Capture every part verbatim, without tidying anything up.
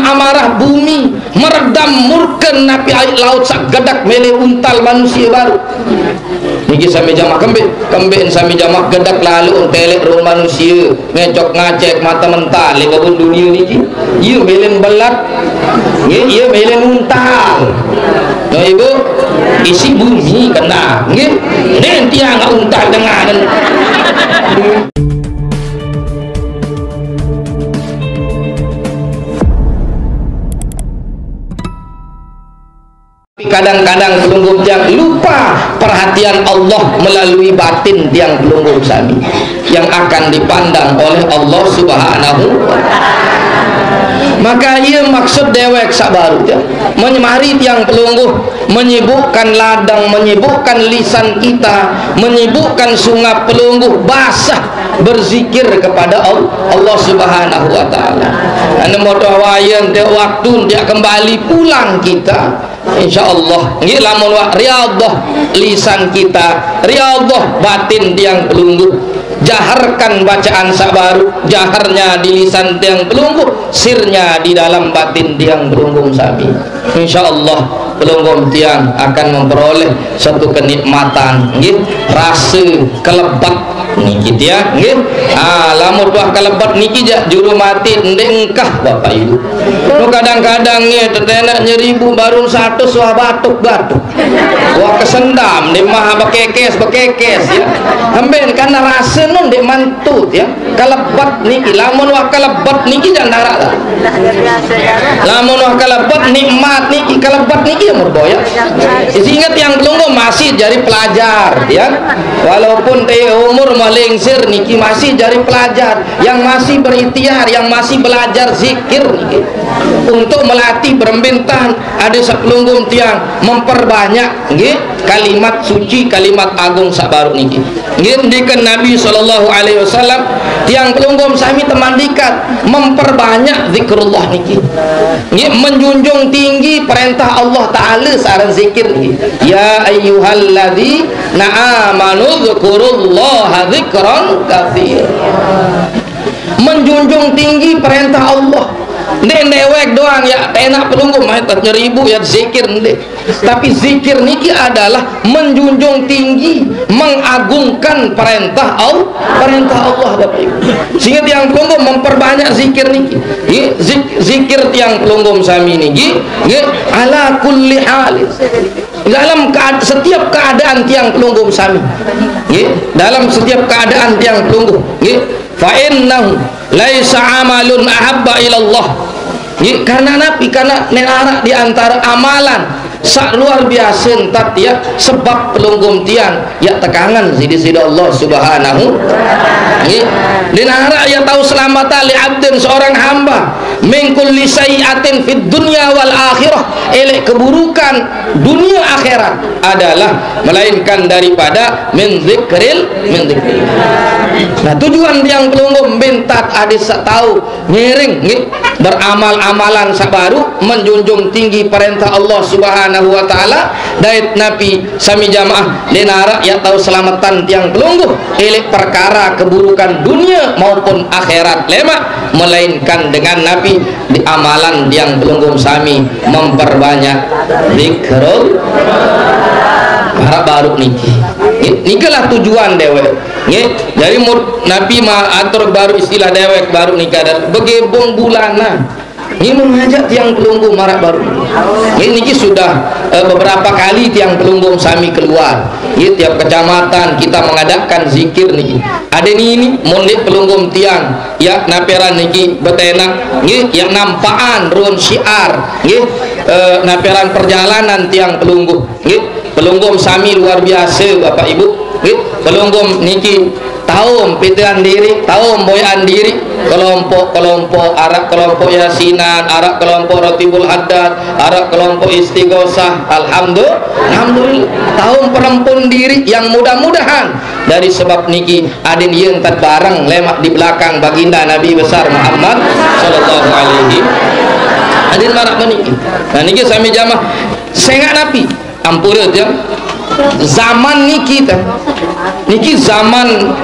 amarah bumi, meredam murka napi aiq laut saq gedaq mele untal manusie baruq. Niki sami jamaq kembeq, kembeq sami jamaq gedaq laloq teleq ruen manusie, ngecok ngacek mate mental leq bebun dunie niki. Ie mele belat, nggih, ie mele untal. No, Ibu, isiq bumi kena, nggih. Nen tiang untal dengan. Kadang-kadang pelungguh tiang lupa perhatian Allah melalui batin tiang pelungguh sami yang akan dipandang oleh Allah Subhanahu wa Ta'ala. Maka ia maksud dewek saq baruq tiang menyemari tiang pelungguh menyibukkan ladang, menyibukkan lisan kita, menyibukkan sungap pelungguh basah berzikir kepada Al-, Allah Subhanahu wa Ta'ala. Ane moto wayen tiap waktu tiap kembali pulang kita, insya Allah, nggih, lamun wak riyadhah lisan kita, riyadhah batin tiang pelungguh. Jaharkan bacaan saq baruq, jaharnya di lisan tiang pelungguh, sirnya di dalam batin tiang pelungguh sami. Insya Allah, pelungguh tiang akan memperoleh satu kenikmatan, nggih, rase kelebet niki tiang, nggih. Ah, lamun wah kelebet niki jaq juru mati ndeq engkah, Bapak Ibu. Lo kadang-kadang nggih, tetenak nyeribu baruq satus wah batuk-batuk. Wah kesendam, ndeq mah bekekes, bekekes, ya. Emben karena rase nun ndeq mantut, ya. Kelebet niki, lamun wah kelebet niki jaq ndaraq ta. Lamun wah kelebet nikmat niki, kelebet niki ya murbo ya. Sehingga tiang pelungguh masih jari pelajar, ya. Walaupun te umur melingsir niki masih jari pelajar, yang masih berikhtiar, yang masih belajar zikir niki. Untuk melatih berembe entan ade saq pelungguh tiang memperbanyak nggih kalimat suci, kalimat agung saq baruq niki. Nggih, ngendikan Nabi sallallahu alaihi wasallam, tiang pelungguh sami temandikat memperbanyak zikrullah niki. Nggih, menjunjung tinggi perintah Allah Ta'ala sareng zikir niki. Ya ayyuhalladzina amanu dzkurullaha dzikran katsira. Menjunjung tinggi perintah Allah. Ndeq dewek doang ya, enak pelungguh, mait nyeribu ya zikir, ndeq. Tapi zikir niki adalah menjunjung tinggi, mengagungkan perintah Al-, perintah Allah, Bapak Ibu. Sehingga tiang pelungguh memperbanyak zikir niki. Nggih, zik-, zikir tiang pelungguh sami niki, nggih, ala kulli hal. Dalam kead-, setiap keadaan tiang pelungguh sami. Nggih, dalam setiap keadaan tiang pelungguh. Nggih, fa innahu laisa amalun ahabba ilallah. Nggih, karena napi? Karena ndeq araq di antara amalan saq luar biase entat ya, sebab pelungguh tiang ya tekangen siq Deside Allah Subhanahu. Nggih, ndeq araq ya tao selamatan li abdin seorang hamba min kulli sayyi'atin fid dunya wal akhirah, eleq keburukan dunia akhirat adalah melainkan daripada min dzikril, min dzikril. Nah, tujuan tiang pelungguh entat ade saq tao ngiring, nggih, beramal-amalan saq baruq, menjunjung tinggi perintah Allah Subhanahu wa Ta'ala, dait napi sami jamaah ndeq araq ya tao selametan tiang pelungguh eleq perkara keburukan dunia maupun akhirat lemaq, melainkan dengan napi di amalan tiang pelungguh sami memperbanyak zikrul maraq baruq niki. Nggih, nikalah tujuan dewek. Nggih, jadi mur-, napi ma-, atur baruq istilah dewek baruq nika dan begebung bulanan. Nggih, mengajak tiang pelungguh maraq baruq. Nggih, niki sudah, eh, beberapa kali tiang pelungguh sami keluar. Nggih, tiap kecamatan kita mengadakan zikir niki. Ade nini, mun ndeq pelungguh tiang, ya, naperan niki betenak, nggih, ya, nampaqan ruen syiar, nggih, eh, naperan perjalanan tiang pelungguh, nggih, pelungguh sami luar biase, Bapak Ibu, nggih, pelungguh niki taom pitean diriq, taom boyaqan diriq, kelompok-kelompok, araq kelompok yasinan, araq kelompok Ratibul Haddad, araq kelompok istighosah. Alhamdu-, alhamdulillah. Taom perempun diriq yang mudah-mudahan dari sebab niki adin ie entat bareng lemaq di belakang Baginda Nabi besar Muhammad sallallahu alaihi. Adin maraq meniki. Nah, niki sami jamaah sengaq napi? Ampure, ya. Zaman niki teh. Niki zaman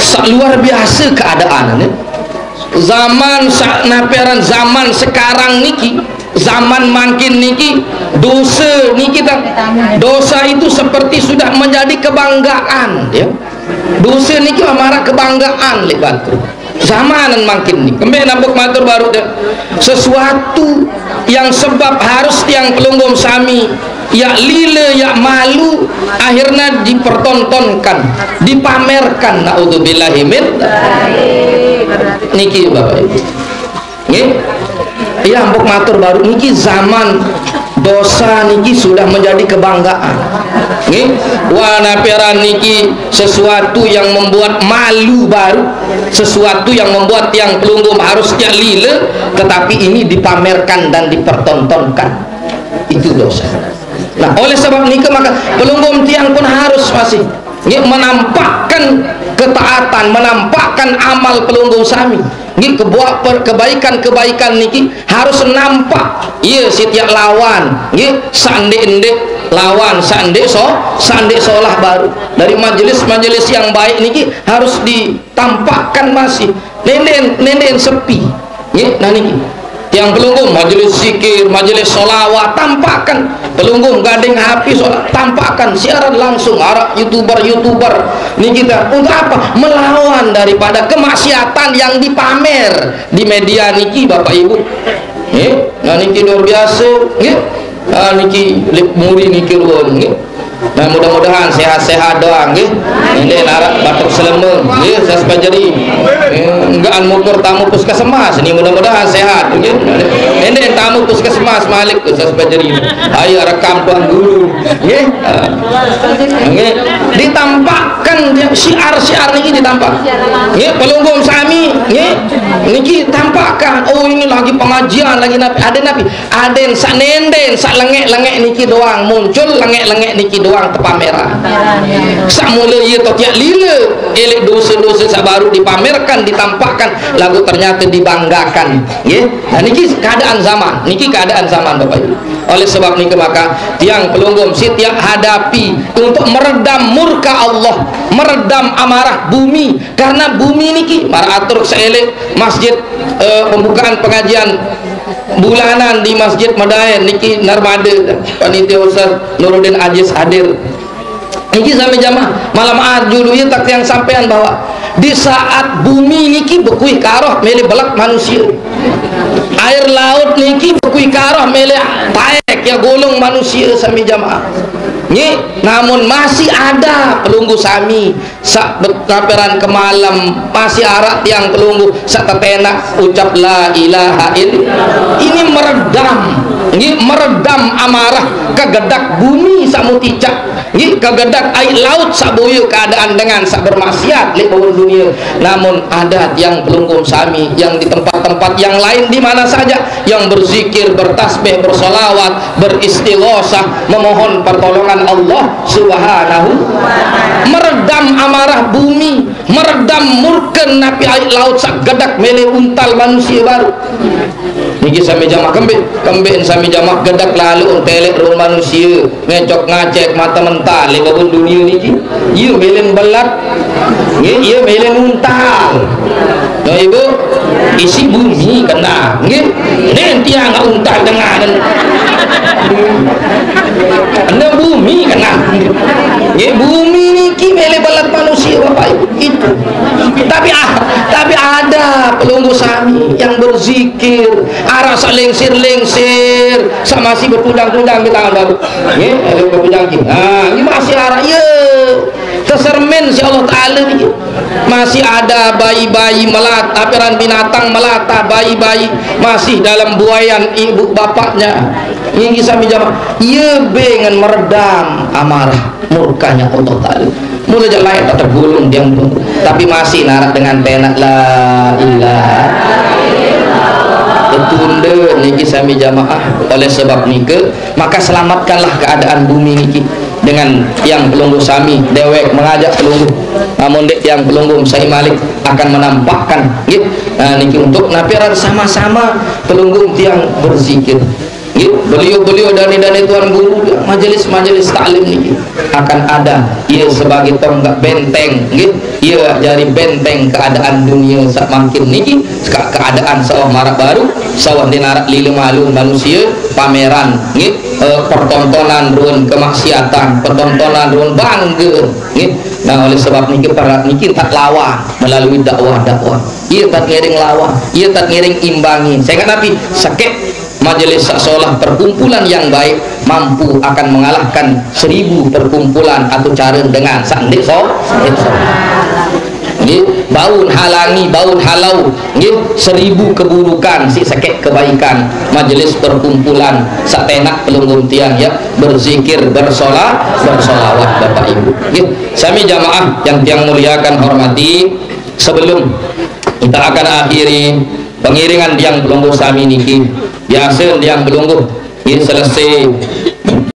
saq luar biase keadaan, ya. Zaman sa-, napi aran zaman sekarang niki, zaman mangkin niki, dosa niki ta, dosa itu seperti sudah menjadi kebanggaan, ya. Dosa niki mara kebanggaan leq batur. Zaman mangkin niki. Kembeq napi matur baruq de. Sesuatu yang sebab harus tiang pelungguh sami, yaq lile, yaq malu, akhirnya dipertontonkan, dipamerkan. Naudzubillahi min. Niki, Bapak Ibu. Nggih. Iya, mpuk matur baruq niki zaman dosa niki sudah menjadi kebanggaan. Nggih. Wah, napi aran niki sesuatu yang membuat malu baruq, sesuatu yang membuat tiang pelungguh harus tiang lile, tetapi ini dipamerkan dan dipertontonkan. Itu dosa. Nah, oleh sebab niki maka pelungguh tiang pun harus masih, nggih, menampakkan ketaatan, menampakkan amal pelungguh sami. Nggih, kebuat per-, kebaikan-kebaikan niki harus nampak. Iya, setiap lawan, nggih, saq ndeq-ndeq lawan, saq ndeq so-, saq ndeq solah baruq. Dari majelis-majelis yang baik niki harus ditampakkan masih. Ndeqn, ndeqn sepi. Nggih, nah niki. Tiang pelungguh, majelis zikir, majelis sholawat, tampakkan. Pelungguh gading H P sholat, tampakkan. Siaran langsung, araq YouTuber-YouTuber. Niki ta, untuk apa? Melawan daripada kemaksiatan yang dipamer di media niki, Bapak Ibu. Nggih, nah niki luar biasa, nggih. Ah, niki leq muri niki ruan, nggih. Nah, mudah-mudahan sehat-sehat doang, nggih. Ndeq naraq batuk seleme, nggih, sas pajeri. Eh, enggaqan mukur tamu puskesmas, ni mudah-mudahan sehat, nggih. Ndeq tamu puskesmas malik, sas pajeri. Ayo rekam Tuan Guru, nggih. Ah. Nggih. Ditampakkan, syiar-syiar niki ditampak. Nggih, pelungguh sami, nggih. Niki tampakkan, oh, ini lagi pengajian, lagi napi, ada napi. Aden saq nenden, saq lengeq-lengeq niki doang muncul, lengeq-lengeq niki doang tepameran. Saq mule ie totiaq lile, eleq dose-dose saq baruq dipamerkan, ditampakkan, laguq ternyate dibanggakan. Nggih. Nah, niki keadaan zaman, niki keadaan zaman, Bapak Ibu. Oleh sebab niki maka tiang pelungguh setiap hadapi untuk meredam murka Allah, meredam amarah bumi, karena bumi niki maraq atur seeleq masjid, eh, pembukaan pengajian bulanan di Masjid Medaen niki, Narmada, panitia Ustaz Nuruddin Ajis hadir. Niki sami jamaah, malam Ahad julu ie tak tiang sampean bahwa di saat bumi niki bekuih karoh mele belet manusie. Air laut niki bekuih karoh mele taek ya golong manusie sami jamaah. Nggih, namun masih ada pelungguh sami saq betaperan kemalem, masih araq tiang pelungguh saq tetenak ucap la ilaha ill-, ini meredam, nggih, meredam amarah kegedak bumi saq muticak, nggih, kegedak aiq laut saq boye keadaan dengan saq bermaksiat leq bawon dunie. Namun ada tiang pelungguh sami yang di tempat-tempat yang lain di mana saja yang berzikir, bertasbih, bersolawat, beristighosah, memohon pertolongan Allah Subhanahu, meredam amarah bumi, meredam murke napi aiq laut saq gedak mele untal manusie baruq. Niki sami jamaq kembeq, kembeq sami jamaq gedak lalo teleq ruh manusie. Ngecok ngacek mate mental leq bawon dunie niki. Ie melen belat. Nggih, ie melen untal. Nah, Ibu, isi bumi kena. Nggih. Nen tiang nggak untal dengan. Ene bumi kena. Nggih, bumi niki mele belat manusie, Bapak Ibu. Itu. Tapi, ah, tapi ada pelungguh sami yang berzikir, araq saq lengsir-lengsir, saq masih berkujang-kujang di tangan baruq. Nggih, ada berkujang nggih. Nah, ini masih araq, ye. Tesermin si Allah Taala niki. Masih ada bayi-bayi melat-, aperan binatang melata, bayi-bayi masih dalam buayan ibu bapaknya. Niki sami jamaah, ye bengen meredam amarah murkanya Allah Taala. Mule jaq laeq tak tergulung dia, tapi masih naraq dengan tenak la ilaha. Ketunda niki sami jamaah. Oleh sebab nike, maka selamatkanlah keadaan bumi niki dengan tiang pelungguh sami dewek mengajak pelungguh. Namun ndeq tiang pelungguh sai malik akan menampakkan, nggih. Nah, niki untuk napi aran sama-sama pelungguh tiang berzikir. Nggih, beliau-beliau dane-dane tuan guru, majelis-majelis taklim niki akan ada, ia sebagai tonggak benteng, nggih, ia jadi benteng keadaan dunia semakin niki, ke-, keadaan sawah marak baru, sawah dinarak lili malu manusia, pameran, nggih, eh, pertontonan ruang kemaksiatan, pertontonan ruang bangga, nggih. Nah, oleh sebab niki para niki tak lawan melalui dakwah-dakwah. Ia tak ngiring lawan, ia tak ngiring imbangi. Saya ingat Nabi, sakit majelis sak solah, perkumpulan yang baik mampu akan mengalahkan seribu perkumpulan atau cara dengan sandik so. Nggih, baun halangi, baun halau, nggih, seribu keburukan si sakit kebaikan. Majelis perkumpulan satenak pelungguh tiang ya, berzikir, bersolah, bersolawat Bapak Ibu. Nggih, sami jamaah yang tiang muliakan hormati, sebelum kita akan akhiri pengiringan tiang pelungguh sami niki, biasa tiang pelungguh, nggih, selesai